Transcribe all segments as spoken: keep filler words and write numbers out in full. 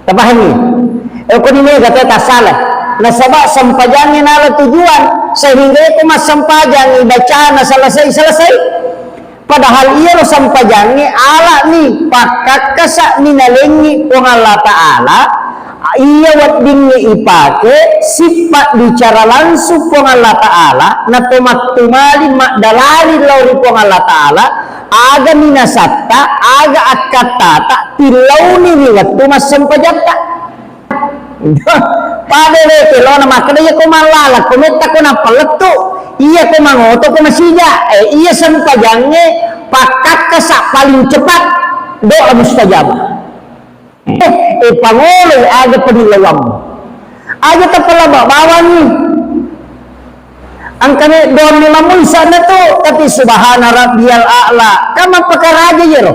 Tapahanni? Eh, ko ni mega te tasala. Nasaba sempajangnge nala tujuan, sehingga ko massempajangngi bacana selesai-selesai. Padahal iyaro sempajangnge ala'ni, pakkakkasa'ni nalengngi Puang Allah Ta'ala, iya weddingnge ipake, sippa bicara langsung Puang Allah Ta'ala, natomattumali maddalali lao ri Puang Allah Ta'ala, aga minasatta, aga akkattata, tillauni ri wettu massempajatta. Pada weke lona makkeda, iya ko mallala, ko metta ko nappalettu, iya ko mangoto ko masija, eh, iya sempajangnge pakkakkasa paling cepat doa mustajabah. Eh, eh, pangoloi aga penilauanmu. Aja tapalaba bawanni. Angkane doang memang muisa'na tu, tapi subhana rabbiyal a'la. Kan mappakaraja iyaro.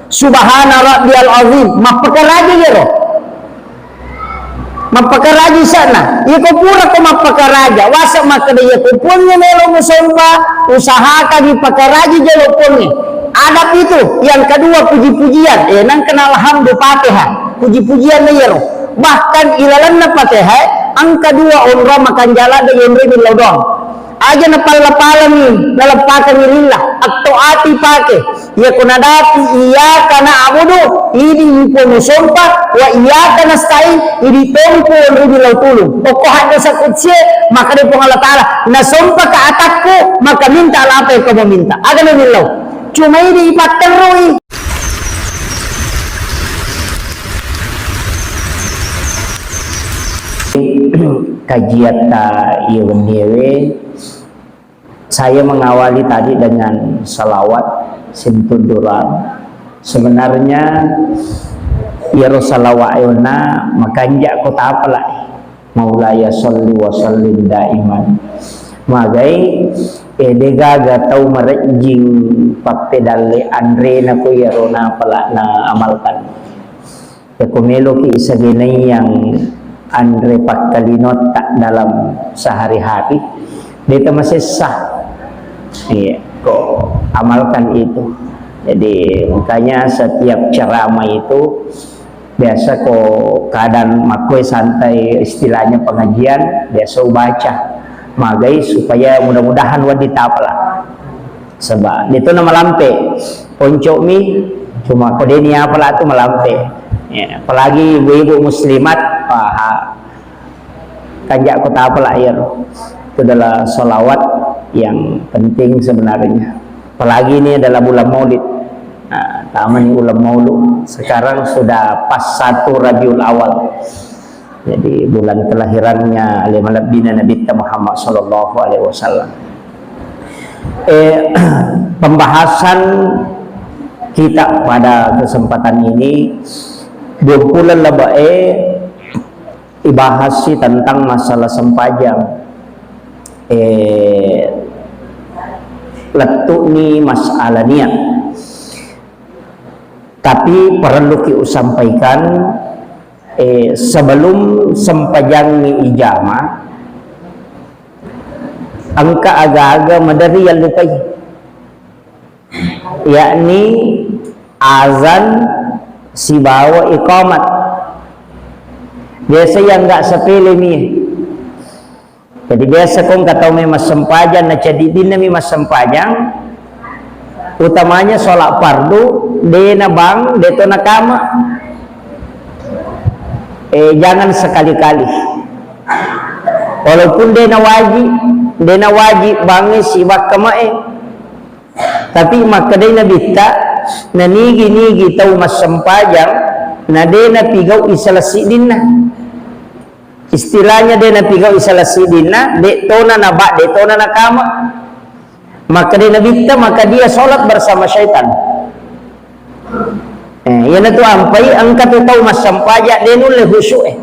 Subhana rabbiyal azim, mappakaraja iyaro. Mappakaraja isa'na. Iyako pura ko mappakaraja, wasa makkeda iyako puangnge melo musompa, usahakangi pakaraji jolo puangnge. Adab itu, yang kedua puji-pujian. Eh, nangkana alhamdu Fatihah. Puji-pujian na iyaro. Bahkan ilalenna Fatihah, engka dua onrong makanjala de yenre billau doang. Aja napalla-palami, naleppakangi lillah, atto ati pake. Iyako nadapi iyyaka na'budu, idi ipo musompa, wa iyyaka nasta'in, idi tompo onri billau tulung. Pokok hadda sakutsie, maka de Puang Allah Ta'ala, nasompaka atakku, maka minta apa yang kau meminta. Aga na billau. Cuma idi ipatterrui. Kajiatta iya wenniewe, saya mengawali tadi dengan salawat sintuduran. Sebenarnya iyaro salawat eonna makanja ko tapalai. Maulaya sholli wa sallim daiman. Magai, eh, degaga tau marejjing pappedalle anrena ko iyaro napala na amalkan. Yako meloki isagenai yang anre pakkalinotta dalam sehari-hari, deta masessa. Iya, ko amalkan itu. Jadi, makanya setiap ceramah itu biasa ko keadaan makkoi santai, istilahnya pengajian, biasa ubaca. Magai supaya mudah-mudahan wedding tapala. Saba, de to na malampe. Ponco'mi, cuma ko de ni apala tu malampe. Ya, apalagi ibu-ibu muslimat, wah, kanja ko tapala iyaro. Itu adalah salawat yang penting sebenarnya. Apalagi ini adalah bulan Maulid. Nah, tamani bulan Maulud. Sekarang sudah pas satu Rabiul Awal. Jadi, bulan kelahirannya ale malebbina Nabitta Muhammad sallallahu alaihi wasallam. Eh, pembahasan kita pada kesempatan ini, dua bulan lebih, eh, ibahas sih tentang masalah sempajang. Eh, lettu ni masalah niat. Tapi perlu ki usampaikan, eh, sebelum sempajangnge ijama, engka aga-aga maderri yallupai, yakni azan sibawa iqamat. Biasa yang nggak sepele mi. Jadi, biasa ko engka tau mai massempajang, na ceddiddinna mi massempajang, utamanya sholat fardu, de na bang, de to na kama. Eh, jangan sekali-kali. Walaupun de na wajib, de na wajib bangngi sibawa kamae. Tapi makkedai Nabitta, na nigi-nigi tau massempajang, na de na pigau isala siddinna. Istilahnya de napigau isala sidinna, de tona naba, de tona nakama. Maka de nabitta, maka dia sholat bersama syaitan. Eh, iyanatu ampai engka tu tau massempaja de nulle khusyuk e.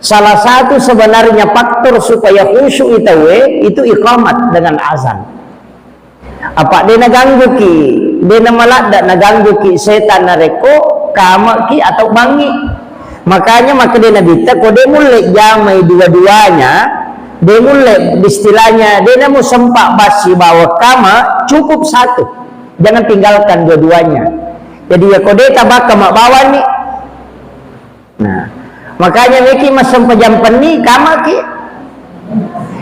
Salah satu sebenarnya faktor supaya khusyuk i tauwe itu iqamat dengan azan. Apa de nagangguki, de namaladda nagangguki setan narekko kamaki atau bangi. Makanya makkeda Nabitta, ko de mulle jamai dua-duanya, de mulle istilahnya de namu sempa bassi bawa kama, cukup satu. Jangan tinggalkan dua-duanya. Jadi ya ko de tabakka mabawani. Nah, Makanya meki massempajang penni, kamaki.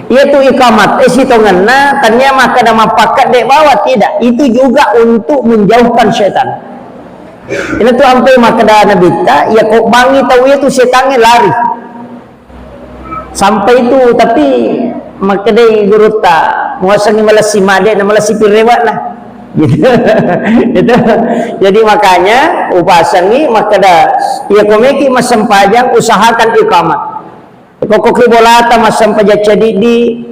Iyatu iqamat, eh, sitongenna, tania makkeda mappakedde bawa, tidak. Itu juga untuk menjauhkan setan. Ina tu ampai makkeda Nabitta, iya ko bangi tau iyatu setangnge lari. Sampai itu, tapi makkedai gurutta, muasengi malessi made na malessi pirewakna. Gitu. Itu. Jadi makanya upasengi makkeda, iya ko meki massempajang, usahakan iqamat. Kokkoki bolata massempajang cadiddi,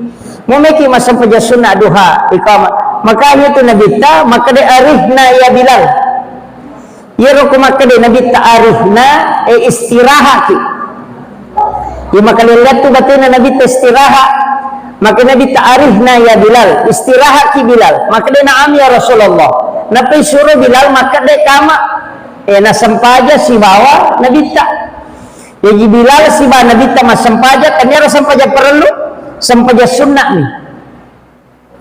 mo meki massempajang sunna duha, iqamat. Maka itu Nabitta makkeda, "Arihna ya Bilal." Iyaro ko makkeda Nabitta arihna, eh, istirahaki. Iya makkeda lihat tu batena Nabitta istirahat. Maka Nabitta arihna ya Bilal, istirahaki Bilal. Makkeda, "Na'am ya Rasulullah." Napai suro Bilal makkeda kama, eh, nasempaja sibawa Nabitta. Jaji Bilal siba Nabitta massempajang, kan iyaro sempajang parellu, sempajang sunnah ni.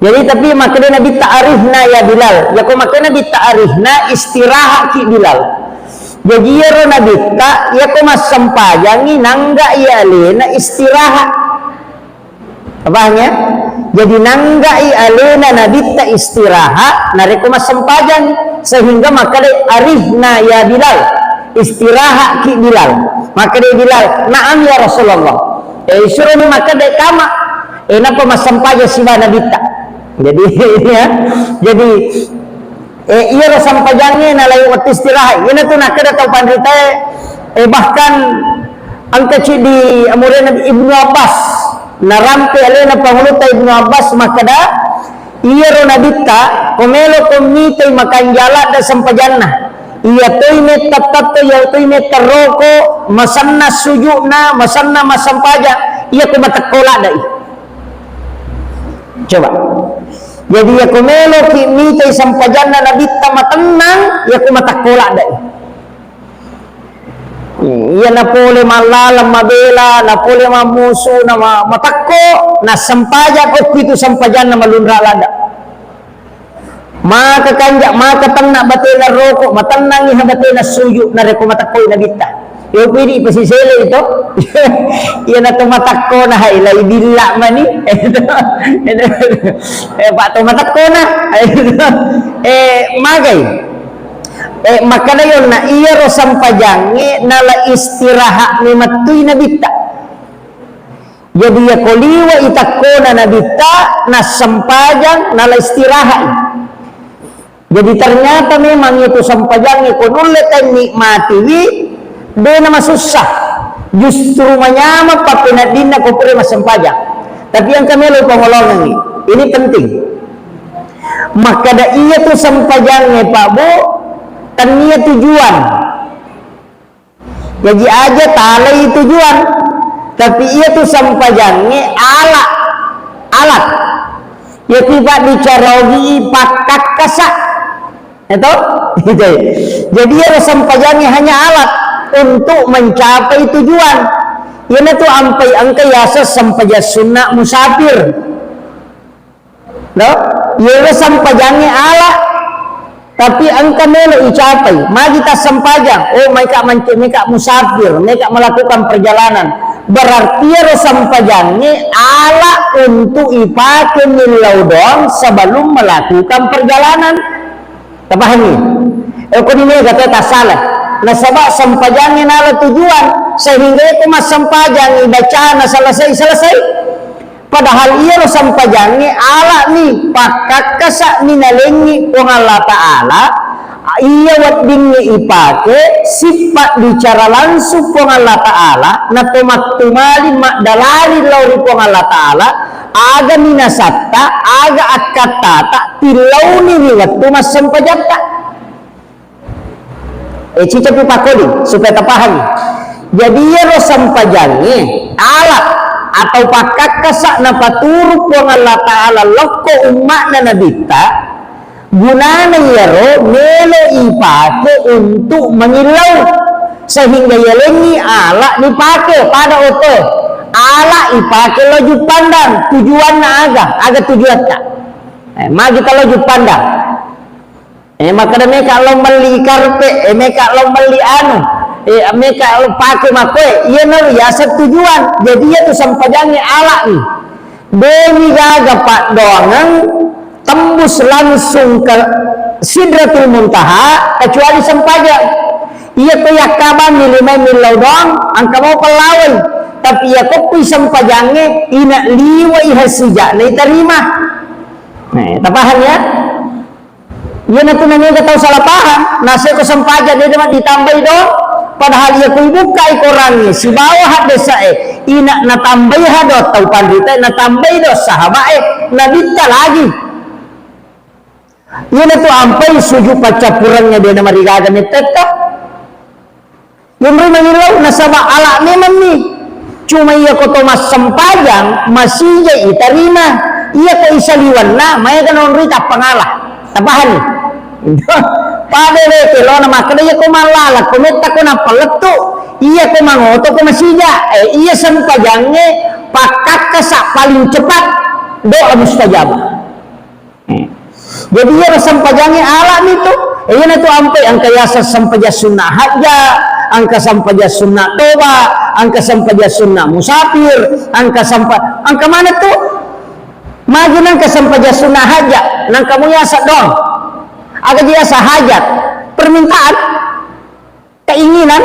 Jadi tapi makkeda Nabitta arihna ya Bilal. Yako makkeda Nabitta arihna, istirahat ki Bilal. Jaji iyaro Nabitta, yako massempajangi nangga iya alena istirahat. Paham ya? Jadi nanggai alena Nabitta istirahat, narekko massempajang, sehingga makkeda arihna ya Bilal, istirahat ki Bilal. Makkeda Bilal, "Na'am ya Rasulullah." Eh, suroni makkeda kama, eh, napa massempajang siba Nabitta. Jadi, ya, jadi Eh, iyaro sempajangnge nalai wettu istirahat. Iyanatu nakkeda tau panritae, eh, bahkan engka ciddi amurena Ibnu Abbas, narampe alena Pangulutta Ibnu Abbas makkeda, iyaro Nabitta, ko melo ko mitai makanja ladde sempajanna. Iya toi metta tatto, iya toi metta roko, masenna sujukna, masenna massempajang, iya ko matekko laddei. Coba. Jadi, yako meloki mitai sempajanna Nabitta matennang, yako matakko laddai. Hmm, iya napole mallaleng mabela, napole mammusu, na ma-, matakko, nassempajang okki tu sempajanna malunra ladda. Maka kanja, maka tenna batena roko, matennangi ha batena suju, narekko matakkoi Nabitta. Yo pidi pasisele itu. Iya na to matakkona hai lai billa mani. Eh, Pak to matakkona. Eh, magai. Eh, makkada yonna iyaro sempajangnge nala istirahat memettui Nabitta. Jadi yako liwa itakkona Nabitta, nassempajang, nala istirahat. Jadi ternyata memang itu sempajangnge ko nulle tanikmatiwi, de namasussa. Justru manyameng pappeneddinna ko pura massempajang. Tapi engka melo pangolongengngi. Ini penting. Makkada iya tu sempajangnge, Pak Bu, tania tujuan. Jaji aja talai tujuan, tapi iya tu sempajangnge ala, alat. Iya tu Pak bicara ogi pakkakkasa. Itu? Jadi iyaro sempajangnge hanya alat untuk mencapai tujuan. Iyanatu ampai engka yaseng sempajang sunna musafir. No? Iyaro sempajangnge ala, tapi engka melo icapai. Magi tassempajang? Oh, maika mance-, maika musafir, maika melakukan perjalanan. Berarti iyaro sempajangnge ala untuk ipake millau doang sebelum melakukan perjalanan. Tapahami? Eh, ko ni mega te tasala. Nasaba sempajangnge nala tujuan, sehingga ko massempajang ibacana selesai-selesai. Padahal iyaro sempajangnge alani, pakkakkasa'ni nalengngi Puang Allah Ta'ala, iya weddingnge ipake, sippa bicara langsung Puang Allah Ta'ala, natomattumali maddalari lao ri Puang Allah Ta'ala, aga minasatta, aga akkattata, tillauni ri wettu massempajatta. Eh, cicappi pakkoding supaya tapahami. Jadi, iyaro sempajangnge alat atau pakkakkasa napaturu Puang Allah Ta'ala lokko umma'na Nabitta, gunana iyaro melo ipake untuk mangillau, sehingga yalengngi ala nipake pada oto. Ala ipake lo juppandang, tujuanna aga? Aga tujuatta? Eh, magi talo juppandang. Eh, makkeda meka lao melli karpe, eh, meka lao melli anu. Eh, meka pake makkoe, iyana yaseng tujuan. Jadi, iyatu sempajangnge alani. Demi gaga paddoangeng tembus langsung ke Sidratul Muntaha, kecuali sempajang. Iya ko yakkabanni lima millau doang, engka mau pellawai. Tapi iya ko kui sempajangnge, ina liwai hasija na itarima. Nah, tapaham ya? Iyanatu namega tau salah paham, naseko sempajang de ditambai do, padahal iya ko ibukkai Korangnge sibawa haddesae, ina natambai ha do tau panritae, natambai do sahabae, nabitta lagi. Iyanatu ampai sujud paccappurengnge de namarigaga mettetta. Yonroi mangillau nasaba ala memang ni. Cuma iya ko to massempajang, masija itarima. Iya ko isaliwanna, maega nonroi tappangala. Tapahani? Pada de kelona makkeda iya ko mallala, ko metta ko nappalettu, iya ko mangoto ko masija. Eh, iya sempajangnge pakkakkasa paling cepat doa mustajabah. Hmm. Jadi, iyaro sempajangnge alani tu. Eh, iyanatu ampai engka yaseng sempajang sunna hajja, engka sempajang sunna toba, engka sempajang sunna musafir, engka sempa-, engka mana tu? Magi nengka sempajang sunna hajja, nengka mu yaseng doang. Aga ji yaseng hajat? Permintaan. Keinginan,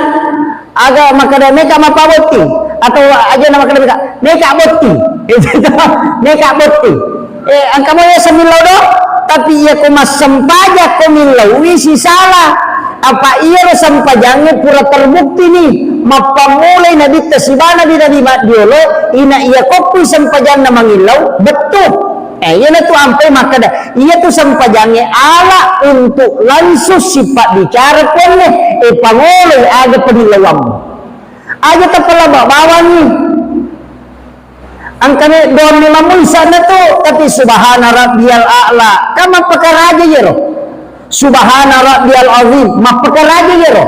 aga makkeda meka mappabotti, atau aja na makkeda meka, meka botti. Meka botti. Eh, engka mo iya samillau do, tapi iya ko massempajang ko millaui sisala. Apa iyaro sempajangnge pura terbukti ni, mappammulai nabitta sibana di nabi maddiolo, ina iya kokkui sempajanna mangillau, bettu. Eh, iyanatu ampai makkeda, iyatu sempajangnge ala untuk langsung sipabbicara Puangnge, eh, pangoloi aga pamillauammu. Aja tapalaba bawangngi. Engkame doang memang muisana tu, tapi subhana rabbiyal a'la. Kan mappakaraja iyaro. Subhana rabbiyal azim, mappakaraja iyaro.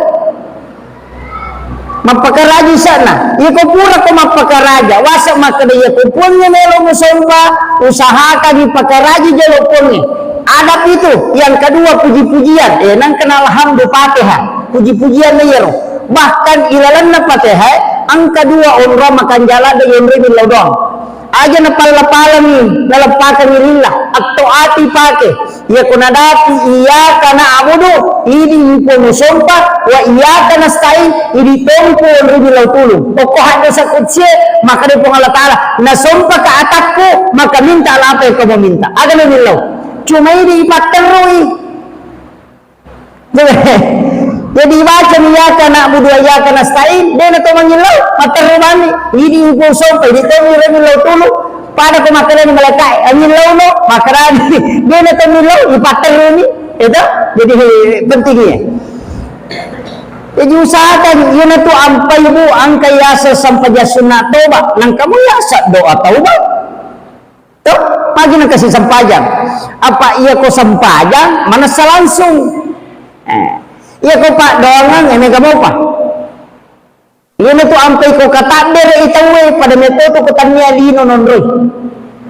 Mappakaraja isa'na. Iya ko pura ko mappakaraja, wasa makkeda iya ko Puangnge melo musompa, usahakan ipakaraja jolo Puangnge. Adab itu, yang kedua puji-pujian. Eh, nang kena alhamdu Fatihah. Puji-pujian na iyaro. Bahkan ilalenna Fatihah, engka dua onrong makanjala de yonroi millau doang. Aja napalla-pallangi, naleppakengngi lillah, atto ati pake. Iya ko nadapi iyyaka na'budu, idi ipo musompa, wa iyyaka nasta'in, idi tompu onroi millau tulung. Okko haddesa kutsie, makkeda Puang Allah Ta'ala, nasompaka atakku, maka minta apa yang kamu minta. Aga na millau. Cuma idi ipatterrui. Jadi, jadi baca iyyaka na'budu wa iyyaka nasta'in, de na to mangillau, matterru bani, idi ipo sompa, idi to miro millau tulu, pada ko makkeda ni malaikae, angillauno, makkeda ni, de na to millau, ipatterru ni, itu, jadi penting ya. Jadi usahakan, iyanatu ampai bu, engka yaseng sempajang sunna toba, nang kamu yaseng doa taubat. To, magi nengka sisempajang. Apa iya ko sempajang, manessa langsung. Eh, iya ko paddoangeng, eh, mega mopa. Iyanatu ampai ko katabbere i tauwe, pada metto tu ko tannia lino nonroi.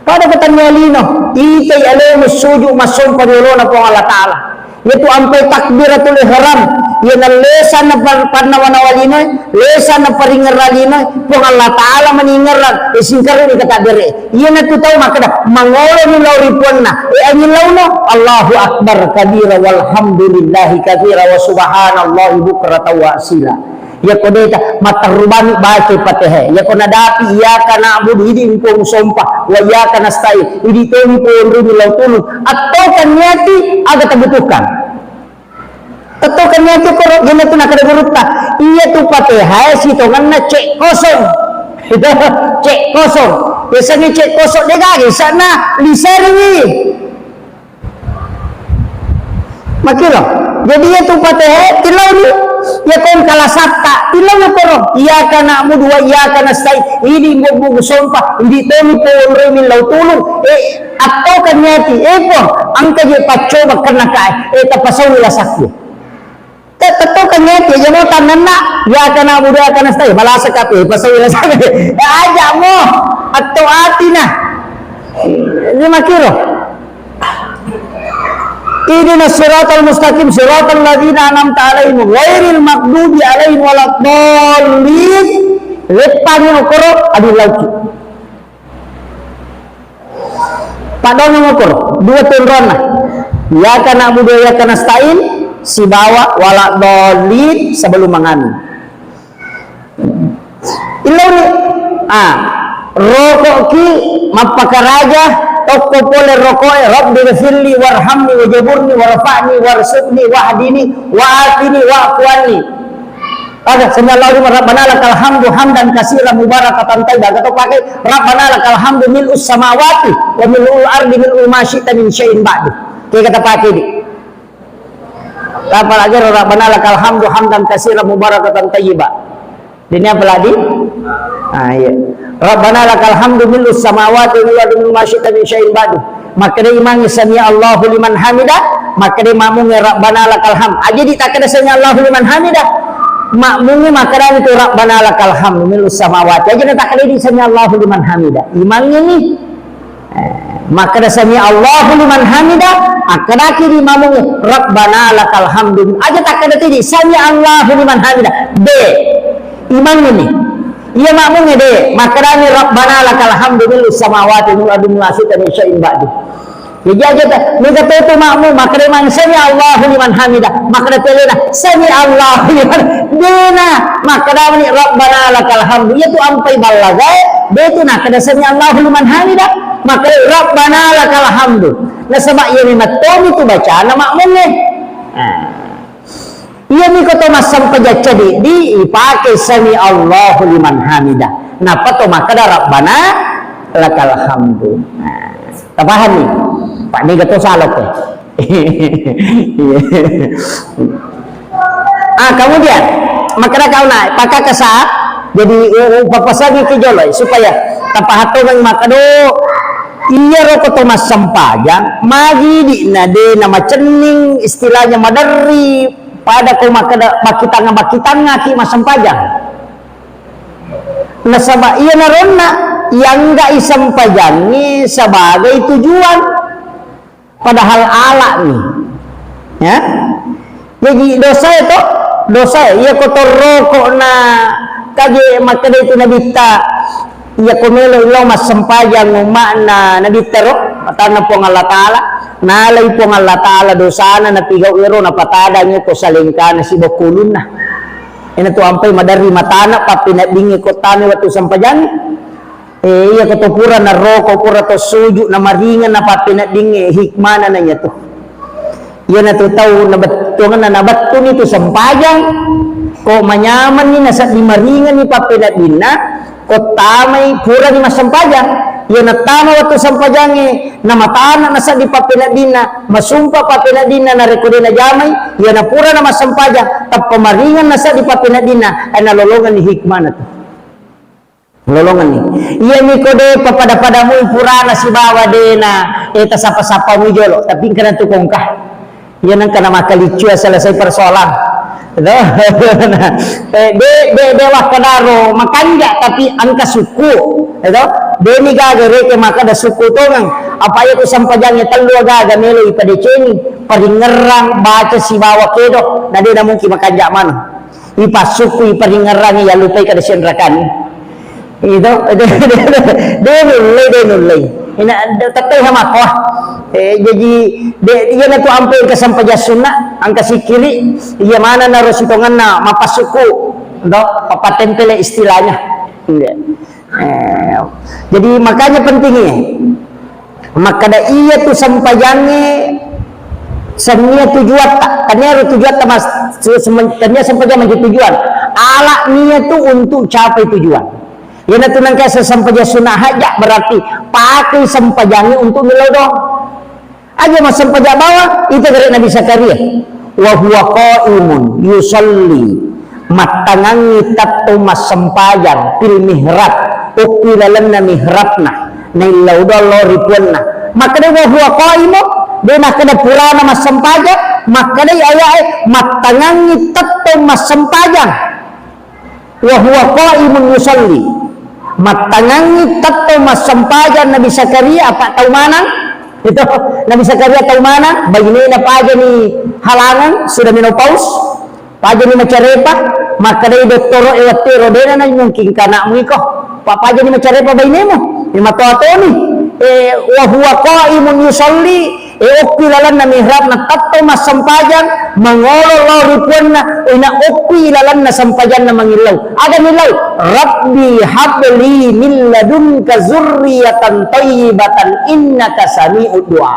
Pada ko tannia lino, itai alemu suju massompa ri olona Puang Allah Ta'ala. Iyatu ampai takbiratul ihram, iyana lesa na par-, pannawa-nawa linoe, lesa na paringerra linoe, Puang Allah Ta'ala maningerrang, e, singkaruni katabbere. Iyanatu tau makkeda, mangolo ni lao ri puanna, e, angillauno, Allahu Akbar kabira walhamdulillahi katsira wa subhanallahi bukratan wa asila. Iyako deta, matterru bani baca Fatihah. Iyako nadapi, iyyaka na'budu, idi engko musompa, wa iyyaka nasta'in, idi tommi ponruni lao tulung. Attokan niati aga tabutuhkan. Attokan niati koro, iyanatu nakkeda gurutta. Iyatu Fatihah sitongenna cek kosong. Cek kosong. Biasanya cek kosong de gaga isana lisariwi. Makkiro. Jadi iyatu Fatihah tilauni. Iya ko engka lasatta, tilauni koro. Iyyaka na'budu wa iyyaka nasta'in. Idi mbobu sompa, idi tomi ponroi millau tulung. Eh, attokan niati. Eh, Puang, engka je paccoba kenna kae. Eh, tapasaui lasakku. Te-, tettokan niati aja mo tannanna. Iyyaka na'budu wa iyyaka nasta'in. Balasaka pe, pasaui lasakku. Eh, aja mo. Atto atina. Jadi makkiro. Ihdinas siratal mustaqim, siratal ladzina an'amta 'alaihim, ghairil maghdubi 'alaihim waladdallin. Leppangi okoro, adillauki. Paddoangeng okoro, dua tu onronna. Iyyaka na'budu wa iyyaka nasta'in, sibawa waladdallin sebelum mangamin. Illauni, ah, roko'ki mappakaraja, tokko pole roko'e, "Rabbi ghfirli warhamni wajaburni warfa'ni warzuqni wahdini wa'afini wa'fu anni." Aga, "Sami Allahu liman, Rabbana lakal hamdu hamdan katsiran mubarakatan thayyiban." Aga to pake, "Rabbana lakal hamdu mil'us samawati wa mil'ul ardi mil'u ma syi'ta min syai'in ba'du." Kega tapake di. Apa lagi, "Rabbana lakal hamdu hamdan katsiran mubarakatan thayyiba." Dini apa lagi? Ah, iya. "Rabbana lakal hamdu mil'us samawati wa mil'u ma syi'ta min syai'in ba'du." Makkeda imangnge, "Sami Allahu liman hamida." Makkeda makmungnge, "Rabbana lakal hamd." Aja di takkeda, "Sami Allahu liman hamida." Makmungnge makkeda itu, "Rabbana lakal hamdu mil'us samawati." Aja na takkeda di, "Sami Allahu liman hamida." Imangnge ni. Eh, makkeda, "Sami Allahu liman hamida," akkedaki di makmungnge, "Rabbana lakal hamdu." Aja takkeda tidi, "Sami Allahu liman hamida." De. Imangnge ni. Iya makmungnge de. Makkedani, "Rabbana lakal hamdu mil'us samawati wa mil'u ardi wa ma syi'ta min syai'in ba'du." Jadi aja ta, mega to tu makmung, makkeda mang, "Sami Allahu liman hamida." Makkeda telena, "Sami Allahu liman." Dena, makkedani, "Rabbana lakal hamdu." Iya tu ampai ballagae, de tu nakkeda, "Sami Allahu liman hamida." Makkeda, "Rabbana lakal hamdu." Nasaba iya memang tomi tu bacana makmungnge. Nah. Iya niko to massempajang ceddi, ipake sami Allahu liman hamida. Napa to makkeda Rabbana lakal hamdu. Nah, tapahami? Pak mega to salok. Ah, kemudian makkeda kauna pakakasa, jadi u-, u-, papasangi ki jolo supaya tapahatongeng makkeda iya roko to massempajang, magi di na de na macenning istilahnya maderri pada ko makkeda bakkitanga-bakkitangaki massempajang. Nasaba iyanaronna ianggai sempajangnge sebagai tujuan. Padahal alani. Ya. Jadi dosa itu, dosa iya ko torroko na kaje makkeda itu nabitta, iya ko melo lao massempajang umma'na nabitta ro, matanna Puang Allah Taala, nalai Puang Allah Taala dosana napigau ero napatadang ko salengkana sibawa kulunna. Ena tu ampai maderri matana pappeneddingnge ko tame wettu sempajang. Eh, iya ko to pura naroko, pura to suju, namaringeng, napappeneddingnge, hikmana na iya tu. Iyana tu tau nabettuanna, nabettuni tu sempajang, ko manyamanni nasedding maringenni pappeneddinna, ko tamai purani massempajang. Iya nattama wettu sempajangnge, namatana nasedding pappeneddinna, masumpa pappeneddinna, narekko de najamai, iyana purana massempajang, tappa maringeng nasedding pappeneddinna, eh, nalolongenni hikmana tu. Lolongenni. Iyami ko de papada-pada mui purana sibawa dena, eh, tasapa-sapa mui jolo, tapi engkana tu kongka. Iya nengka na makkalicua selesai persoalan. Gitu. Eh, de, de, de wakkedaro makanja tapi engka sukku. Gitu. Deni gaga reke makkeda sukku tongeng. Apa iya ku sempajangnge tellu gaga melo ipadecengi, paringerrang, baca sibawa kedo, na de na mungkin makanja maneng. Ipassukku, iparingerrangi, yallupai kada sianrakani. Itu, de nullei, de nullei. Ina, tettai sama ko. Eh, jadi, de, iya na tu ampe engka sempajang sunna, engka sikiri, iya mana naro sitongenna, mapassukku, do, papatempele istilahnya. Iya. Eh, jadi makanya pentingnya. Makkeda iya tu sempajangnge sennia tujuatta, tania ro tujuatta mas, se-, sem-, tania sempajang mancaji tujuan. Ala nia tu untuk capai tujuan. Iyana tu nengka sempajang sunnah hajat berarti pakai sempajangnge untuk melo doang. Aja massempajang bawang, itu gare Nabi Zakaria. Wa huwa qaimun yusalli. Mattangangngi tettong massempajang fil mihrab, okki lalenna mihrabna, naillau doang lao ri puanna. Makkeda wa huwa qaimun, de nakkeda purana massempajang, makkedai ayae mattangangngi tettong massempajang. Wa huwa qaimun yusalli. Mattangangngi tettong massempajang Nabi Zakaria, apa tau manang? Itu Nabi Zakaria tau mana? Bainena pajani halangan, sudah menopause, pajani macarepa, makkedai dottoro e wettu ero, "Dena na mungkin kanakmu iko, pa pajani macarepa bainemu, e matoa toni." E, wa huwa qaimun yusalli, e okki lalenna mihrab na tetto massempajang, mangolo lao ri puanna, ina okki lalenna sempajanna mangillau. Aga millau? "Rabbi habli min ladunka zurriyatan thayyibatan innaka sami'ud du'a."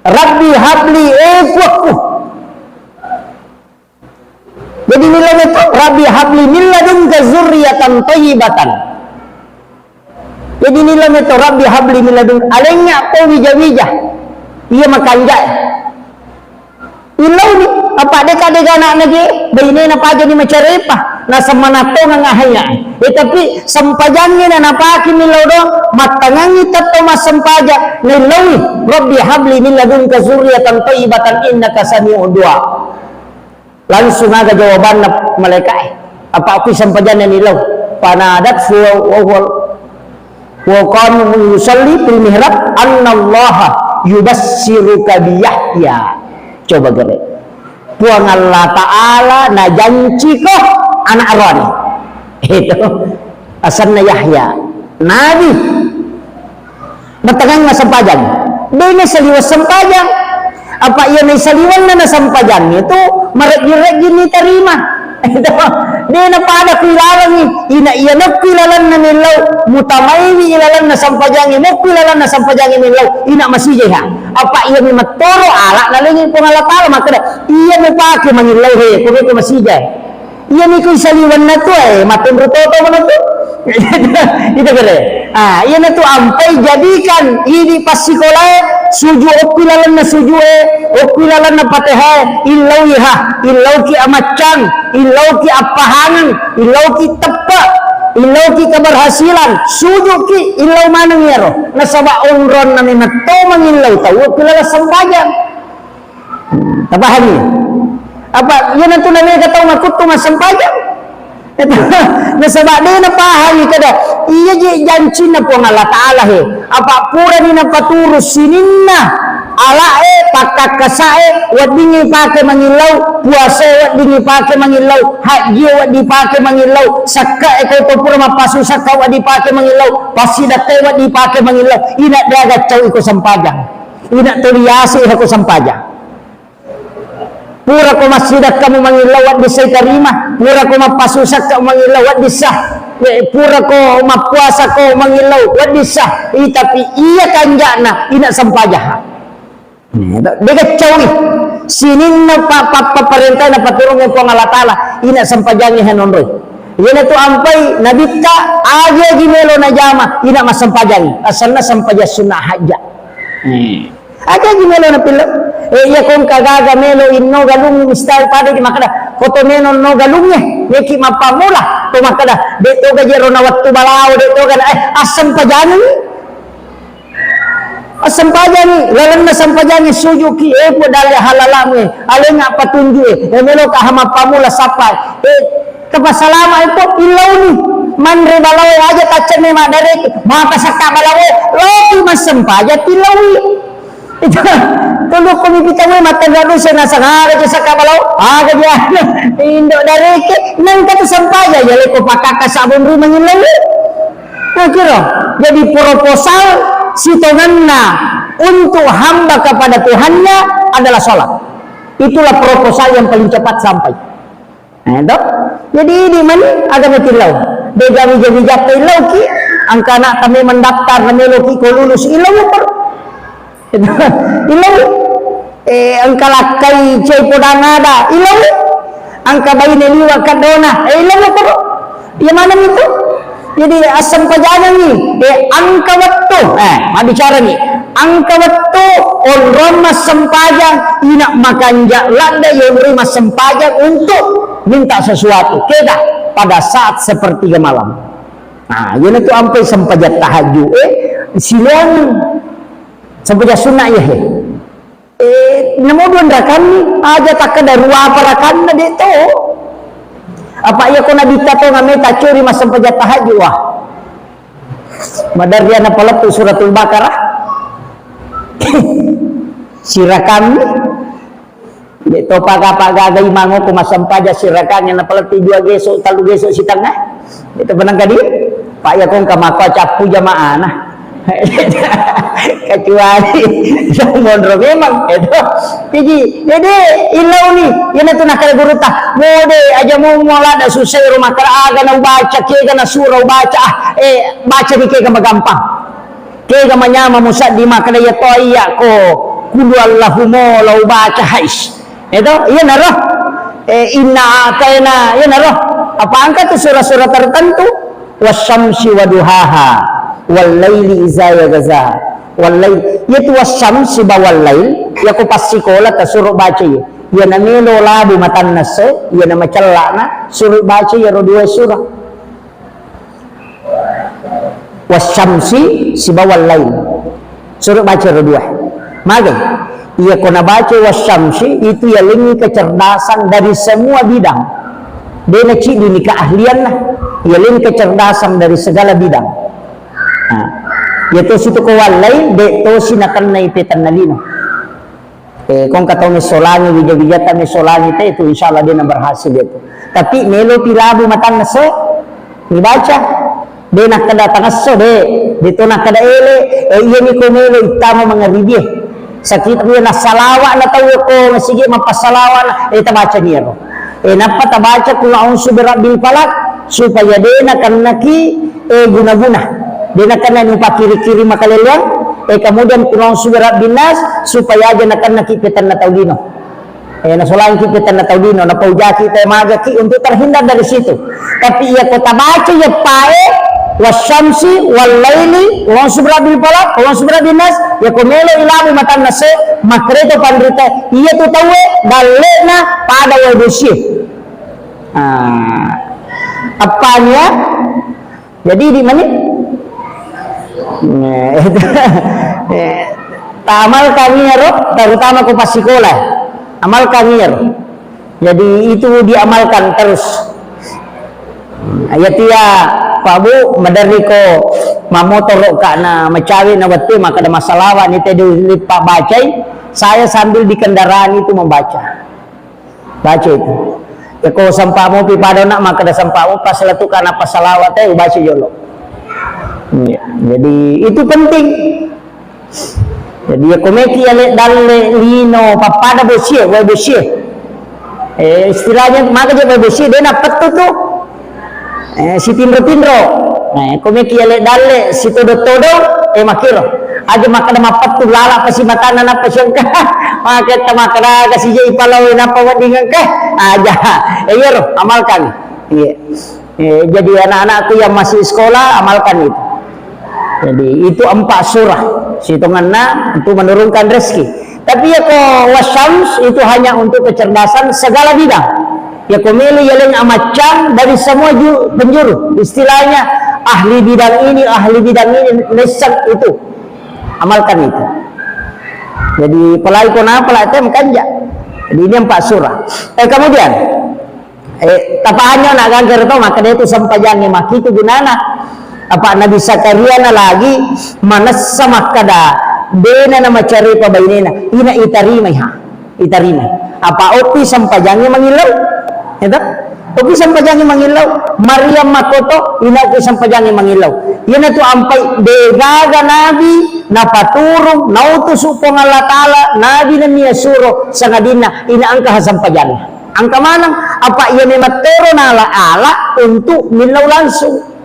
"Rabbi habli, e Puakku." Jadi millau itu, "Rabbi habli min ladunka zurriyatan thayyibatan." Jadi millau itu, "Rabbi habli min ladun," alengnga ko wija-wija. Iya makanjak. Illauni, apa deka dega anakna je, bainena pajani macarepa, nasemmanattongang ahaya. E, tapi sempajangngi na napaki millau do, mattangangngi tetto massempajang, naillaui, "Rabbi habli min ladunka zurriyatan thayyibatan innaka sami'ud du'a." Langsung aga jawabanna malaika'e. Apa aku sempajanna nillau? Fanadat wa huwa, wa qaimun yusalli fil mihrab, "Annallaha yubassiruka bi Yahya." Coba gere. Puang Allah Ta'ala najanciko anak roani. Itu. Asenna Yahya. Nabi. Mattangangnga sempajang. De' nasaliweng sempajang. Apa iya naisaliwenna na sempajang itu marejji-rejji nitarima. Itu. De' napada kuilalengngi. Ina iya nakku ilalenna millau, mutamaiwi ilalenna sempajangnge, mukku ilalenna sempajangnge millau, ina masijaiha. Apa iya mi mattoro ala nalengi Puang Allah Ta'ala makkeda, iya mupake mangillau he, ko meko masijai. Iya niko isaliwenna tu, eh, matunru toto mana tu. Itu kere. Ah, iya natu ampai jadikan idi passikolae suju okki lalenna sujue, okki lalenna Fatihah, illauiha, illauki amaccang, illauki appahangeng, illauki teppe, illauki keberhasilan, sujuki, illau maneng iyaro. Nasaba onronna memetto mangillau tau okki laleng sempajang. Hmm, tapahangi? Apa, iyanatu namega tau makuttu massempajang? Nasaba de' napahangi kada, iya je jancinna Puang Allah Ta'ala he. Apa purani napaturu sininna ala'e, pakkakkasae, weddingngi pake mangillau, puasae weddingngi pake mangillau, hajjie wedding pake mangillau, sakkae kau to pura mappasu sakka wedding pake mangillau, passidakkae wedding pake mangillau, ina de' aga cau iko sempajang. Ina tuli yase iko sempajang. Pura ko massidakkamu mangillau wedding sa itarima, pura ko mappasusakka mangillau wedding sa, eh, pura ko mappuasako mangillau wedding sa, i, tapi iya kanja'na ina sempajaha. Dega caui sininna pa-, pa-, pa-, parentana paturungnge Puang Allah Ta'ala, ina sempajangnge hanonroi. Iyanatu ampai nabitta, agi-agi melo najama, ina massempajangngi, asenna sempajang sunna hajja. Hmm. Aga ji melo napillau? Eh, iya ko engka gaga melo inno galung, misal pada di makkeda, ko to melo no galungnge, yeki mappammula, to makkeda, de' to gaji ro na wettu balao, de' to gana, eh, assempajangi. Assempajangi, lalenna sempajangi sujuki, eh, Puang dalle halalamu, eh, alenga patunju, eh, eh, melo ka ha mappammula sappa, eh, Tapassalama' itu, illauni. Manre balaoe aja taccenne maddareke. Maka sakka balaoe, loki massempajang tillaui. Itu, tulukku mi pitawai mattanra dosa nasang aga je sakka balao. Aga je indo' dareke, nengka tu sempajang, ya leko pakakka sabun ri mangillau. Nah, kira. Jadi proposal sitonganna untuk hamba kepada Tuhannya adalah sholat. Itulah proposal yang paling cepat sampai. Eh, to? Jadi idi mani aga metillau. Dega wija-wija illauki, engka anakta memang daftar na meloki ko lulus, illau per. Illau. Eh, engka lakkai cai podang ada, illau. Engka baine liwa kaddona, eh, illau per. Iya maneng itu? Jadi assempajangengngi, eh, engka wettu, eh, mabbicarani, engka wettu onrong massempajang, ina makanja ladde yonroi massempajang untuk minta sesuatu. Keda pada saat sepertiga malam. Nah, iyanatu ampai sempajang tahajud, eh, silaing sempajang sunnah iya, he. Eh, namo dua rakanni, aja takkeda ruapa rakanna, de' to. Apa iya ko nabitta to ngameta curi massempajang tahajud, wah. Madarri ana palettu Suratul Baqarah. Sirakang, de' to paga-paga imang ko massempajang sirakang, napalettu dua geso, tellu geso sitengnga. Itu penang kadi, Pak, ya kong kamako cappu jamaah nah. Kecuali yang monro memang itu. Jadi, jadi illauni, iyana tu nakkeda gurutta, mode aja mu mola da susah rumah kera aga na ubaca, kega na surah ubaca, ah, eh, baca di kega magampang. Kega manyameng musaddi makkeda iya to iya ko kulu Allahu mo lao baca hais. Itu, iyanaro. Eh, inna ataina, iyanaro. Apa engka tu surah-surah tertentu? Wasyamsi waduhaha, wallaili iza yaghsha. Wallail, iyatu wasyamsi ba wallail, iya ko passikola tasuro baca iya. Iyana melo labu matanna se, iyana macellana, suro baca iyaro dua surah. Wasyamsi sibawa lail. Suro baca ro dua. Magai? Iya ko nabaca wasyamsi itu yalengngi kecerdasan dari semua bidang. De' naciddini keahlianna, yalengngi kecerdasan dari segala bidang. Nah, iya tosi tu ko wallail, de' tosi nakennai petanna lino. Eh, kong katau messolangi, wija-wijata messolangi te itu, insya Allah de' na berhasil itu. Tapi melo pi labu matanna se, mibaca. De' nakkeda tangesso, de'. De' to nakkeda ele, eh, iyani ko melo ittama mangaribie. Sakit dia nassalawa na tau ko masigi mappasalawa na, eh, tabaca ni ero. Eh, nappa tabaca kul a'udzu birabbil falaq, supaya de' nakennaki, eh, guna-guna. De' nakenna nupakiri-kiri makaleleang, eh, kemudian kul a'udzu birabbin nas, supaya aja nakennaki petanna tau lino. Eh, nasolangki petanna tau lino, napaujaki te magaki untuk terhindar dari situ. Tapi iya ko tabaca iya pae, wasyamsi, wallaili, kul a'udzu birabbin falaq, kul a'udzu birabbin nas, iya ko melo ilabu matanna se, makreto panrita, iya tu tauwe, dalle'na pada wae bosie. Ah, appania? Jadi di mana? Eh, itu, eh, ta amalkan iyaro, terutama ko passikola. Amalkan iyaro. Jadi itu diamalkan terus. Iya tia, Pak Bu, maderri ko mamotoro ka na macawe na wettu, makkeda massalawa ni te di, di pabacai, saya sambil di kendaraan itu membaca. Baca itu. Ya, ko sempa'mu pi pada nak makkeda sempa'mu pas letuka na pasalawa te, ubaca jolo. Iya. Jadi, itu penting. Jadi, ya, ko meki ale dalle lino pappada bosie, wae bosie. Eh, istilahnya maka je wae bosie, de' na pettu tu. Eh, sitinro-tinro. Eh, ko meki ale dalle sitodo-todo, eh, makiro. Aja makkeda mappettu lala pasi matanna nappa siengka. Maketta makkeda aga sije ipalao nappa wedding engka. Aja. Eh, iyaro, amalkan. Iya. Eh, jadi anak-anakku yang masih sekolah, amalkan itu. Jadi, itu empat surah. Sitongenna untuk menurunkan rezeki. Tapi ya ko wasyams itu hanya untuk kecerdasan segala bidang. Ya ko melo yaleng amaccang dari semua ju-, penjuru. Istilahnya ahli bidang ini, ahli bidang ini, nessang itu. Amalkan itu. Jadi, pelai ko napa, pelai tem kanja. Jadi, ini empat surah. Eh, kemudian, eh, tapahannya nak gangker to, maka dia itu sempajangi maki itu gunana. Apa Nabi Zakaria na lagi manessa makkada, dena na macari pa bainena, ina itarimai ha. Itarimai. Apa opi sempajangi mangillau? Itu? Opi sempajangi mangillau. Maryam makoto, ina opi sempajangi mangillau. Ina tu ampai degaga Nabi napaturung, nautusu Puang Allah Ta'ala, Nabi nennia suro sangadinna, ina engka ha sempajangi. Engka maneng, apa iya memang tero nala ala untuk millau langsung.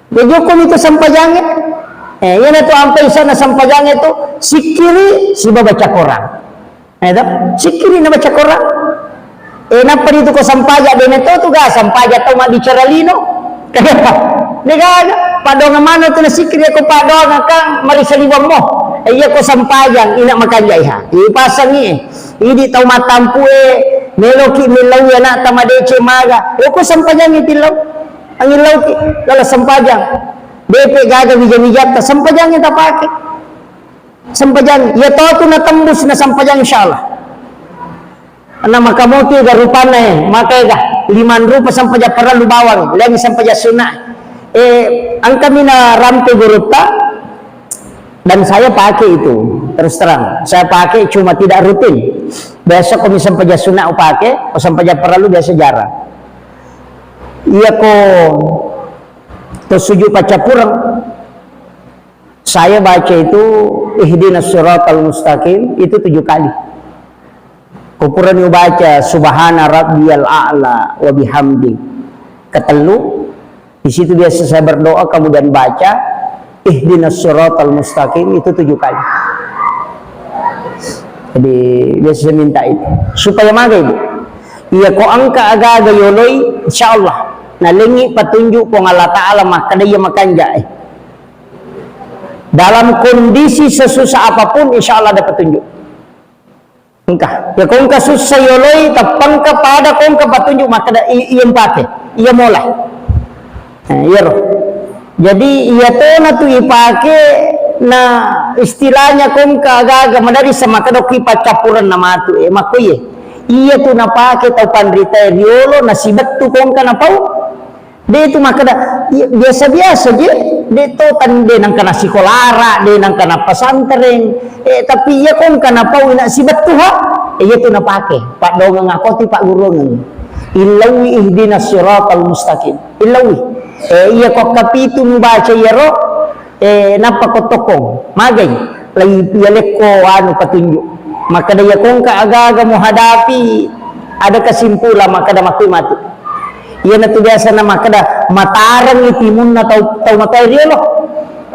Jadi hukum itu sempajange. Eh, iyana tu ampai sana sempajange tu sikkiri siba baca Quran. Eh, to? Sikkiri na baca Quran. Eh, nappa itu ko sempaja dene to tu ga sempaja tau mabbicara lino. Kenapa? Degaga. Padonga mana tu na sikkiri ko padonga kan mari saliwammo. Eh, iya ko sempajang ina makanjai ha. Ipasangi. Idi tau matampu e meloki millau anak tamadece maga. Eh, ko sempajangi tillau. Angillauki, lala sempajang. Depe gaga wija-wijatta, sempajangi tapake. Sempajang, iya to tu natembus na sempajang insyaallah. Anna makamoki ga rupanna e, maka ega limang rupa sempajang parellu bawang, lagi sempajang sunna. Eh, engkami na rampe gurutta, Dan saya pakai itu, terus terang. Saya pakai cuma tidak rutin. Biasa ko mi sempajang sunna upake, ko sempajang parellu biasa jarang. Iya ko to sujud paccappureng, saya baca itu ihdinas siratal mustaqim itu tujuh kali. Ko purani ubaca subhana rabbiyal a'la wa bihamdi ketellu, di situ biasa saya berdoa, kemudian baca ihdinas siratal mustaqim itu tujuh kali. Jadi biasa saya minta itu supaya magai, Bu. Iya ko engka aga-aga yoloi, insya Allah nalengi petunjuk Puang Allah Ta'ala makkeda iya makanja, eh. Dalam kondisi sesusah apapun, insya Allah ada petunjuk. Engka. Ya, ko engka sussa yoloi, tappengka pada ko engka patunjuk makkeda, i-, iya mpake, iya mola. Nah, iyaro. Jadi, iya tona tu ipake, na istilahnya ko engka aga-aga madari samakkeda ki paccappurenna matu, eh, makko iye. Iya tu napake tau panrita riolo, nasibettu ko engka napau. De tu makkeda, "Iya, biasa-biasa je, de to tan-, de nengka nasikolara, de nengka nappasantereng, eh, tapi iya ko engka napau ina sibettu ha, eh, iya tu napake, paddongeng akoti paggurungeng. Illaui ihdinas siratal mustaqim." Illaui. Eh, iya ko kapitu mubaca iyaro, eh, nappa ko tokkong. Magai, lai iya lekko anu patunjuk. Makkeda iya ko engka aga-aga muhadapi, ada kesimpulan makkeda makkui matu. Iyanatu biasana makkeda, matarengngi timunna tau, tau matoa riolo.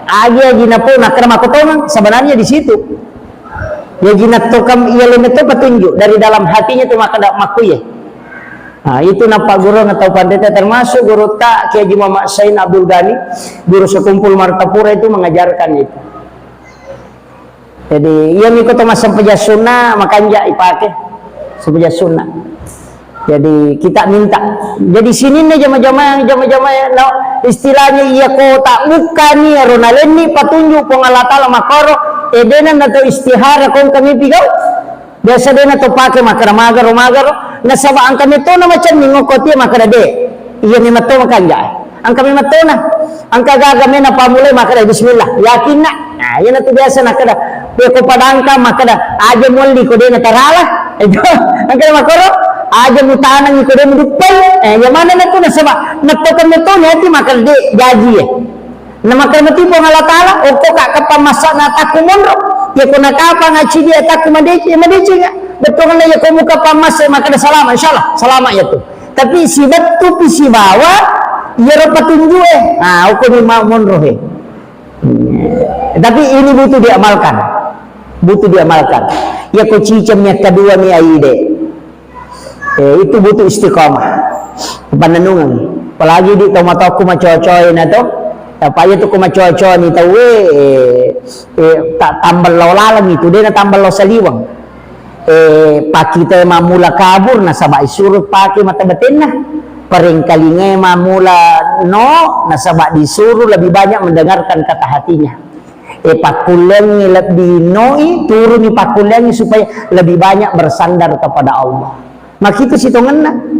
Agi-agi napau nakkeda makkotongeng, sebenarnya di situ. Jaji nattokam iya lenne to petunjuk dari dalam hatinya tu makkeda makkuye. Nah, itu nappagurung tau panrita termasuk gurutta Kiai Haji Muhammad Sain Abdul Ghani, guru sekumpul Martapura itu mengajarkan itu. Jadi, iya miko to massempajang sunna, makanja ipake sempajang sunna. Jadi, kita minta. Jadi, sininna jama-jama, jama-jama, no, istilahnya iya ko tak bukkani, ero nalenni patunjuk Puang Allah Ta'ala makoro, eh, dena nato istihara kong kami pigau. Biasa dena to pake makkeda magaro, magaro. Nasaba engka metona macenning okko tie makkeda de. Iya memang to makanja. Engka memang tona. Engka gaga mena pamulai makkeda bismillah. Yakinna. Nah, iya natu biasa nakkeda. Pe ko padangka makkeda aja mualli ko de natarala. Itu. Engka makkoro aja mutanangi ko de muduppai. Eh, iya mana natu nasaba nettokan metona ati makkeda de jaji ya. Namakkeda mati Puang Allah Ta'ala, okko ka kapang massa'na atakku monro. Iya ko nakapang acidi atakku madeceng, ya madeceng, ya. Bettuanna iya ko muka pang massa makkeda salama, insyaallah salama iya tu. Tapi sibettu pi sibawa iyaro patunju e. Ah, okko ni mau monro he. Hmm. Tapi ini butuh diamalkan. Butuh diamalkan. Iya ko ciceng yang kedua mi aide. Eh, itu butuh istiqomah. Pannennungeng. Apalagi di tau matokku macocoe na to. Apa iya tu ku macocoe ni tau, eh, eh, tak tambah lo laleng itu, dia na tambah lo saliweng. Eh, pakita mamula kabur, nasaba disuruh pakai mata batinna. Parengkalinga mamula no, nasaba disuruh lebih banyak mendengarkan kata hatinya. Eh, pakkulleangngi lebbi noi, turuni pakkulleangngi supaya lebih banyak bersandar kepada Allah. Makitu sitongenna.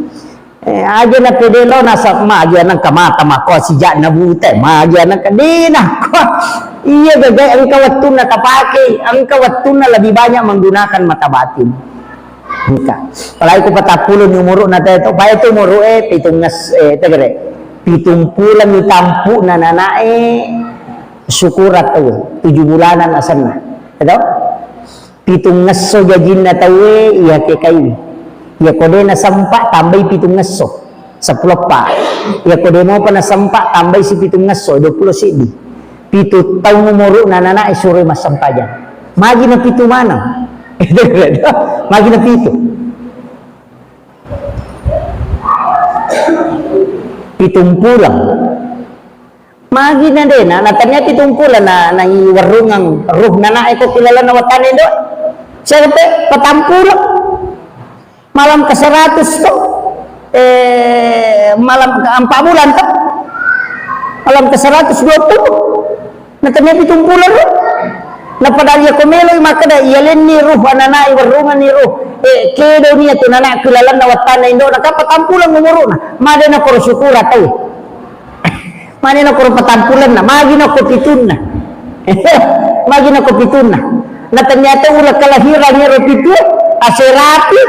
Eh, aja na pede lo nasab ma, aja nang kamata mako sijak na bute, ma aja nang kadena ko. Iya gaga engka wettunna tapake, engka wettunna lebih banyak menggunakan mata batin. Engka. Apalagi ku patappulo ni umuru na teto, pae tu umuru e pitung nges, eh, tegere. Pitung pulang ni tampu na nanae. Syukuran tau, tujuh bulanan asenna. Eto? Pitung ngesso jajinna tauwe, iya ke kaini. Iya ko de nasempa, tambai pitung ngesso. Seppulo eppa. Iya ko de mopa nasempa, tambai si pitung ngesso, dua pulo siddi. Pitu taung umuru na nanae suroi massempajang. Magi na pitu maneng. Magi na pitu. Pitung pulang. Magi na dena, na tania pitung pulang na, na iwerrungang ruh nana eko kilalana watane do. Siapa pe? Patang pulang. Malam ke seratus to. Eh, malam ke empat bulan to. Malam ke seratus dua puluh. Na tania pitung pulo ro. Na padahal iya ko meloi makkeda, iya lenni ruh, ananai werrunganni ruh. Eh, kedo nia tu nana kilalanna wattanna indona, ka patang pulang umuruna. Made na koro syukura tau. Made na koro patang pulanna, magi na ko pitunna. Magi nako pitunna. Na ternyata ula kelahiran ero pitu, aserapi.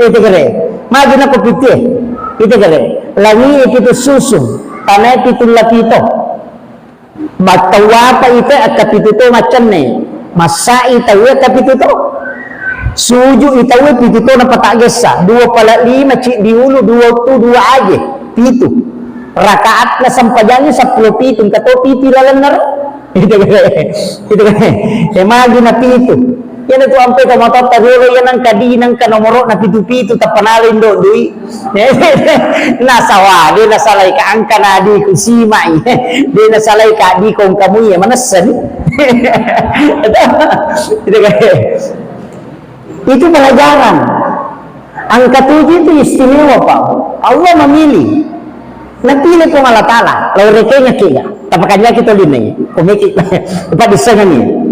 Itu kere. Magi nako pitu. Itu kere. Langi pitu susu. Tanai pitu lapito. Battawapa ite akka pitu to macenne. Masai tawe akka pitu to. Suju itawe pitu to na pata gessa. Dua pala lima ci diulu, dua tu, dua aje. Pitu. Rakaatna sempajangi seppulo pitu, engka to pitu lalenna ro. Itu kan, itu kan, eh, magi na pitu. Iyana tu ampe ka matotta riolo, iya nangka di, nangka nomoro na pitu-pitu, tappa nala indo dui. Nasawa, de nasalai ka angka na di ku simai. De nasalai ka di kong kamu iya manessa ni. Itu kan. Itu pelajaran. Angka tujuh itu istimewa, Pak. Allah memilih. Napilih Puang Allah Ta'ala. Lau rekengaki ga. Tapakanjaki to linai. Komeki. Pak disengani.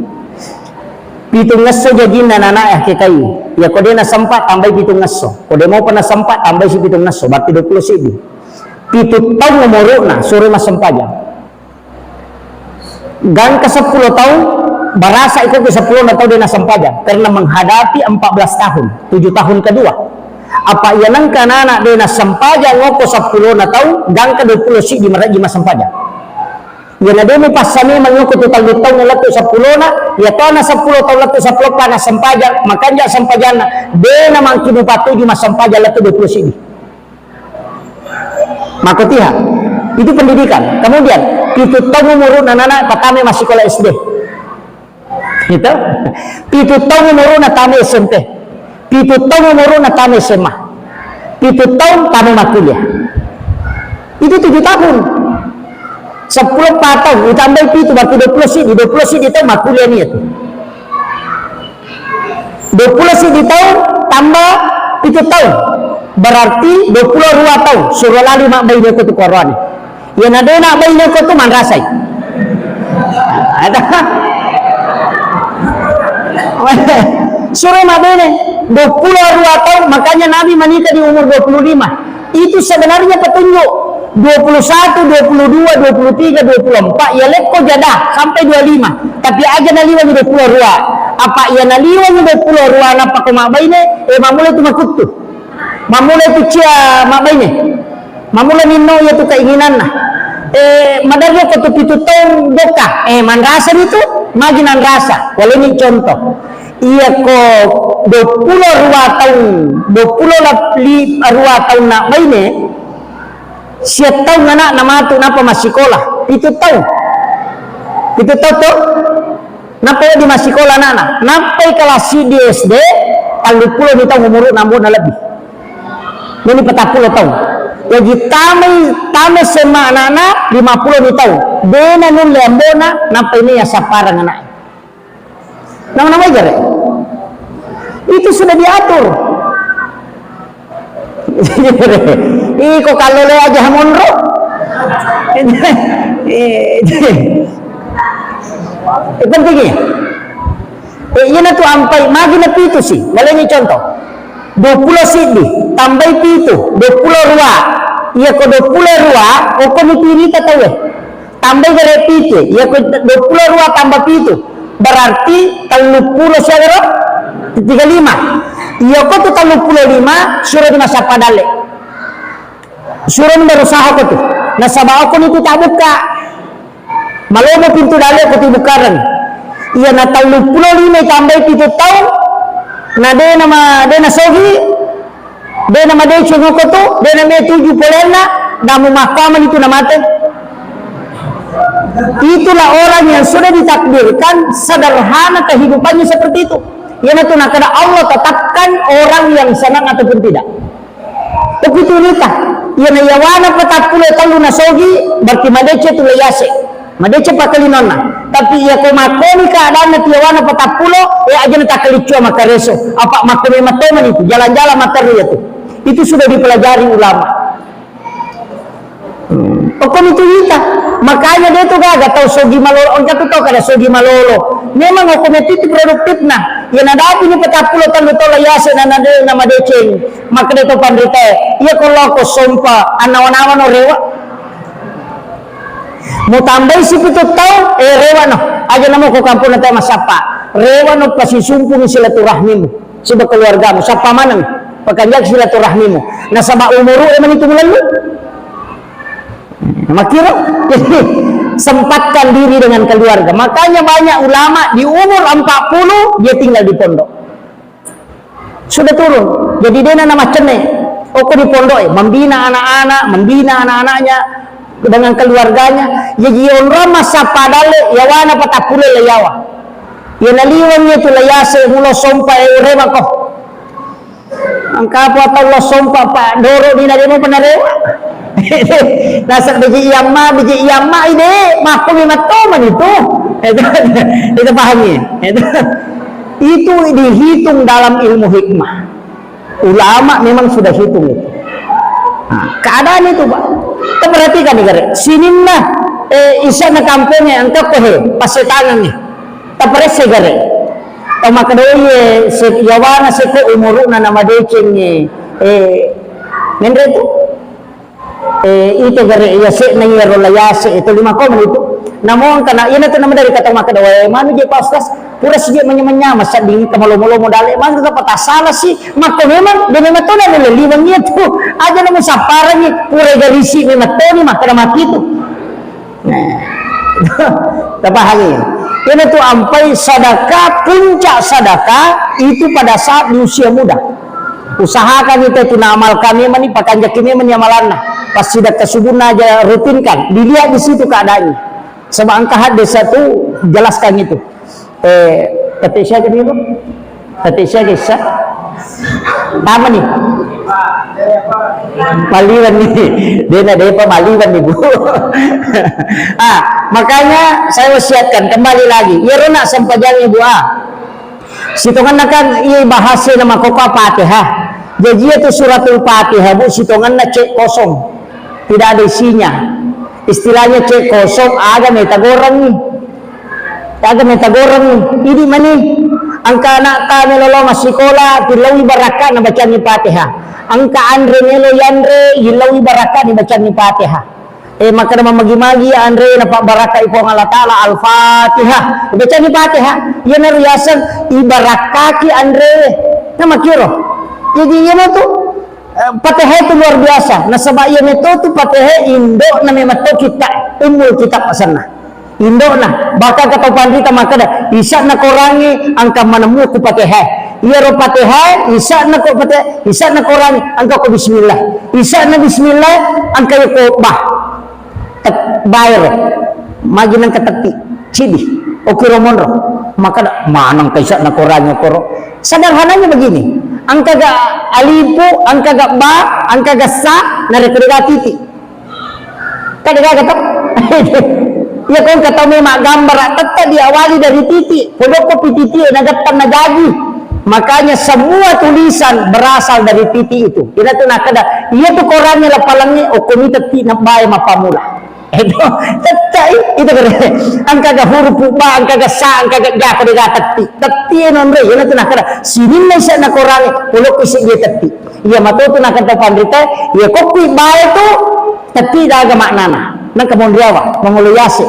Pitung ngesso jajinna nana ya kekai. Ya kode na sempat tambai pitung ngesso. Kode mau pernah sempat tambai si pitung ngesso. Berarti dua puluh sidi. Pitu taung umuruna, suro massempajang. Gangka seppulo taung, barasa iko ke seppulo na taung de nassempajang karena menghadapi empat belas tahun, tujuh tahun kedua. Apa iya nengka anak de nassempajang ngoko seppulo na taung, gangka dua puluh sidi marajji massempajang. Iya na de mupassa memang ngoko tu tallu taung lettu seppulo na, iya to na seppulo taung lettu seppulo pa nassempajang, makanja sempajanna de na mangkini patuju massempajang lettu dua puluh sidi. Makotiha. Itu pendidikan. Kemudian, pitu taung umuruna nana patame massikola S D. Gitu. Pitu taung umuruna tame S M P. Pitu taung umuruna tame S M A. Pitu taung tame makuliah. Itu tujuh tahun. Seppulo patau, ditambahi pitu, berarti dua puluh sidi, dua puluh sidi taung makuliah nia tu. Dua puluh sidi taung tambah pitu taung, berarti dua puluh dua taung, suro lali mabbaine ko tu koroane. Iya na de na baine ko tu manrasai. Ada. Suro mabbaine, dua puluh dua taung, makanya Nabi menikah di umur dua puluh lima. Itu sebenarnya petunjuk. Dua puluh satu, dua puluh dua, dua puluh tiga, dua puluh empat, ya lekko jada sampai dua lima. Tapi aja naliwangi dua puluh dua. Apa iya naliwangi dua puluh dua nappa ko mabbaine, eh, mammulai tu makuttu. Mammulai tu cia mabbaine. Mammulai minno iya tu keinginanna. Eh, madarri ko tu pitu taung dokka. Eh, manrasa itu, magi nanrasa. Waleni contoh. Iya ko dua puluh dua taung, dua puluh lap-, li-, dua taung na baine, sia taung anakna matu nappa massikola, pitu taung. Pitu taung to? Nappa di massikola anakna. Nappai kelas di S D, tallu pulo ni taung umuruna, ambo'na lebbi. Nani patappulo taung. Jadi tamai, tamai S M A anakna, lima pulo ni taung. De nanulle ambo'na, nappai ni ya sapparang anak. Nama-nama jare. Itu sudah diatur. Iko kalau le aja monro. Eh, pentingnya. Eh, iya na tu ampai, magi na pitu si. Malengi contoh. Dua pulo siddi, tambai pitu, dua pulo dua. Iya ko dua pulo dua, oko ni pirita tau e. Tambai gare pitu, iya ko dua pulo dua tambah pitu, berarti tellu pulo siagaro? Tiga lima. Iya ko tu tellu pulo lima, suro di massappa dalle. Suro ni berusaha ko tu. Nasaba oko ni tu tabukka. Malomo pintu dalle ko tu bukareng. Iya na tellu pulo lima tambai pitu taung, na de nama, de na sogi, de na madeceng oko tu, de na me tuju polenna, namu makkamani tu na mate. Itulah orang yang sudah ditakdirkan sederhana kehidupannya seperti itu. Iyanatu nakada Allah tetapkan orang yang senang ataupun tidak. Tapi itu nita, iyana yawana patappulo tellu na sogi, berarti madeceng tu layase. Madeceng pakalinonna. Tapi iya ko makkoni keadaanna tiawana patappulo, eh, aja na takaliccua makareso. Apa makko memang tomani tu, jalan-jalan materi ya tu. Itu sudah dipelajari ulama. Hmm. Okko mi tu ita. Makanya de tu gaga tau sogi malolo, engka tu tau kada sogi malolo. Memang okko mi tu produktifna. Iya nadapi ni patappulo tellu tau layase na nade na madeceng. Makkeda to panrita, iya ko loko sompa, annawa-nawa no rewa. Mutambai sipitu taung, eh, rewano. Aja namo ko kampung na tau massappa. Rewano pasisumpungi silaturahmimu. Siba keluargamu. Sappa maneng. Pakanjaki silaturahmimu. Nasaba umuru e manitu mulallu. Makiro. Jadi, sempatkan diri dengan keluarga. Makanya banyak ulama di umur empat puluh dia tinggal di pondok. Sudah turun. Jadi dena namaccenne. Okko di pondok e, membina anak-anak, membina anak-anaknya dengan keluarganya. Jadi onrong masa padale yawana patappulo le yawa. Ya naliweng itu le yase mulo sompa e uremako. Engka apa tau lo sompa Pak Doro di nademo penarewa. Nasab biji iyamma, biji iyamma ide, makko memang toman itu. Itu, itu pahami. Itu. Itu dihitung dalam ilmu hikmah. Ulama memang sudah hitung itu. Nah, keadaan itu, Pak. Kita perhatikan nih, Gare. Sininna, eh, isana kampungnya, engka ko he, pasetangan nih. Taparesse, Gare. Tau makkedae, se-, yawana seko umuruna namadeceng, eh, menre tu. Eh, ito gare yase'na iyaro layase itu lima koma itu. Namo engkana, iyana tu nama dari kata makkeda, "Wae, manu je, Pak Ustaz, pura sije manya-manya, masadding ke malo-malo modale, manu ka patasala si, makko memang, de memang tona nulle liweng iya tu, aja namu sapparangi, pura garisi memang toni makkeda maki tu." Nah, tapahangi. Iyana tu ampai sadaka, puncak sadaka itu pada saat di usia muda. Usahakan itu, itu na amalkan memang ni, pakanjaki memang ni amalanna. Pas sidakka subuhna aja rutinkan, dilihat di situ keadaannya. Sebab engka hadis satu jelaskan itu. Eh, tete siaga ni, Bu? Tete siaga issa? Tama ni? Maliwan ni. Dena depa maliwan ni, Bu. Ah, makanya saya wasiatkan kembali lagi. Iyaro na sempajangi, Bu, ah. Sitongenna kan iya bahasa na makkokkoe Fatihah. Jaji iya tu suratul Fatihah, Bu, sitongenna cek kosong. Tidak ada isinya. Istilahnya cek kosong, aga meta goreng ni. Aga meta goreng ni. Idi mani. Engka anakta melo lao massikola, tillaui barakka na bacangi Fatihah. Engka anre melo yanre, yillaui barakka ni bacangi Fatihah. Eh, makkeda mammagi-magi anre, napabbarakkai Puang Allah Ta'ala, Al-Fatihah. Bacangi Fatihah. Iyanaro yaseng ibarakkaki anre. Nah, makkiro. Jadi, iyana tu, eh, Fatihah itu luar biasa. Nasaba iyana to tu Fatihah indokna memang to kitab, Ummul Kitab asenna. Indokna. Bahkan kata panrita makkeda, isakna korangi angka manemmu ku Fatihah. Iyaro Fatihah, isakna ko Fatihah, isakna korangi angka ko bismillah. Isakna bismillah, angka ko bah. Tet-, baero. Magi nengka tetti. Cidi. Okiro monro. Makkeda, maneng kaisa nakorangi okoro. Sederhananya begini. Engka ga alifu, engka ga ba, engka ga sa, narekko dega titi. Kan dega gato? Iya, ko engka tau memang gambara, tetap diawali dari titi. Kodoko pi titi, nagettang najagi. Makanya semua tulisan berasal dari titi itu. Ina tu nakkeda, iya tu korangnge lappalengnge, okko mi tetti nebbae mappamula. Edo, tetti, itu kere. Engka ga huruf ba, engka ga sa, engka ga ja, ko dega tetti. Tetti e nonro, ina tu nakkeda, sininna ise nakorangnge, polokko ise dia tetti. Iya, matu tu nakkeda panrita, iya kokkui bae tu, tetti daga maknana. Nang kemudian apa? Mangolo yase.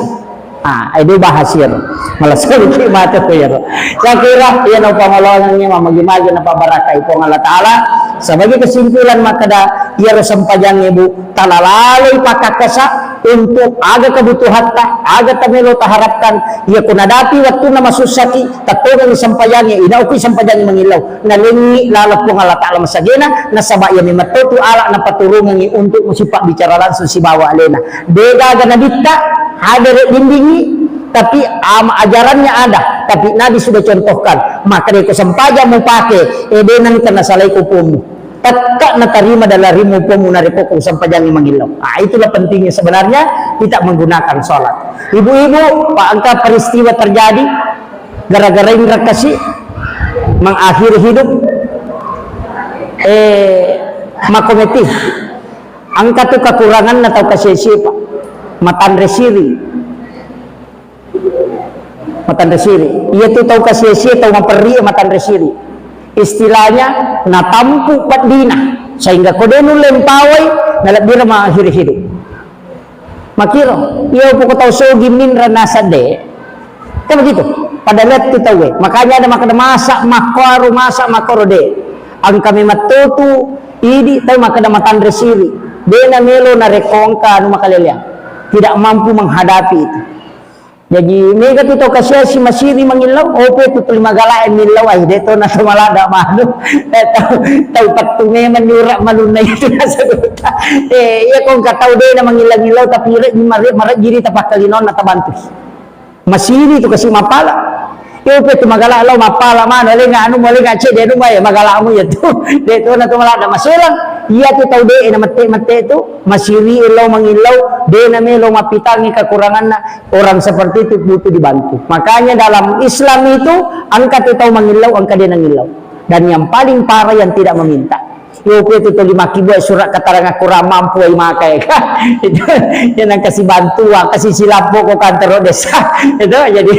Ah, ai dua bahas iyaro. Malah sedikit mata ko iyaro. Saya kira iyana pangolongangnge mamagi-magi napabarakai Puang Allah Ta'ala. Sebagai kesimpulan makkeda iyaro sempajangnge, Bu, talalaloi pakakkasa untuk aga kebutuhatta, aga tamelo taharapkan. Iya ko nadapi wettunna masussaki, tettongengi sempajangnge, inaukui sempajangnge mangillau. Nalengngi laleng Puang Allah Ta'ala masagena, nasaba iya memang to tu ala napaturungengi untuk musipa bicara langsung sibawa alena. Degaga nabitta, hadere bimbingi, tapi am-, ajarannya ada, tapi Nabi sudah contohkan. Maka deko sempajang mupake, eh, denang kena salai kupumu. Tekka natarima dalam rimu upomu narekko ko sempajangi mangillau. Ah, itulah pentingnya sebenarnya kita menggunakan sholat. Ibu-ibu, Pak, engka peristiwa terjadi gara-gara inra kasi mengakhiri hidup, eh, makometi. Engka tu kekuranganna tau kasi-, Pak. Matanre siri. Matanre siri. Iya tu tau kasi-, tau maperri, matanre siri. Istilahnya, natampu peddina. Sehingga ko de nulle mpawai, nalebbira mengakhiri hidup. Makiro, iya poko tau sogi minra naseng de. Kan begitu. Pada lettu tauwe. Makanya ada makkeda masa makkuaro, masa makkuaro de. Engka memang totu idi tau makkeda matanre siri. De namelo narekko engka anu makaleleang. Tidak mampu menghadapi itu. Jadi mega tu tau kasiasi masiri mangillau, ope tu tuli magalae millau, ai de to nato malada manu. Eh, tau, tau pettu memang nyura manunna itu naseng. Eh, iya ko engka tau de na mangillau-ngillau tapi re mare marejiri tapakkalinonna tabantu. Masiri tu kasi mapala. Iya ope tu magala lao mapala manu, lenga anu mo lenga cede anu mai magalamu ya tu. De to nato malada maselang. Iya tu tau de na mette-mette tu masiri lao mangillau, de na melo mapitangi kekuranganna. Orang seperti itu butuh dibantu. Makanya dalam Islam itu, engka tu tau mangillau, engka de nangillau. Dan yang paling parah yang tidak meminta. Yope tu tuli makkibua surat keterangan kurang mampu ai maka ya. Itu yang kasih bantuan, kasih silappo ko kantor desa. Itu jadi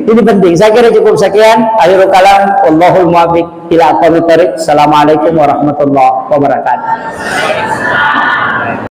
ini penting. Saya kira cukup sekian. Akhirul kalam, wallahul muwaffiq ila aqwamit thariq. Assalamualaikum warahmatullahi wabarakatuh.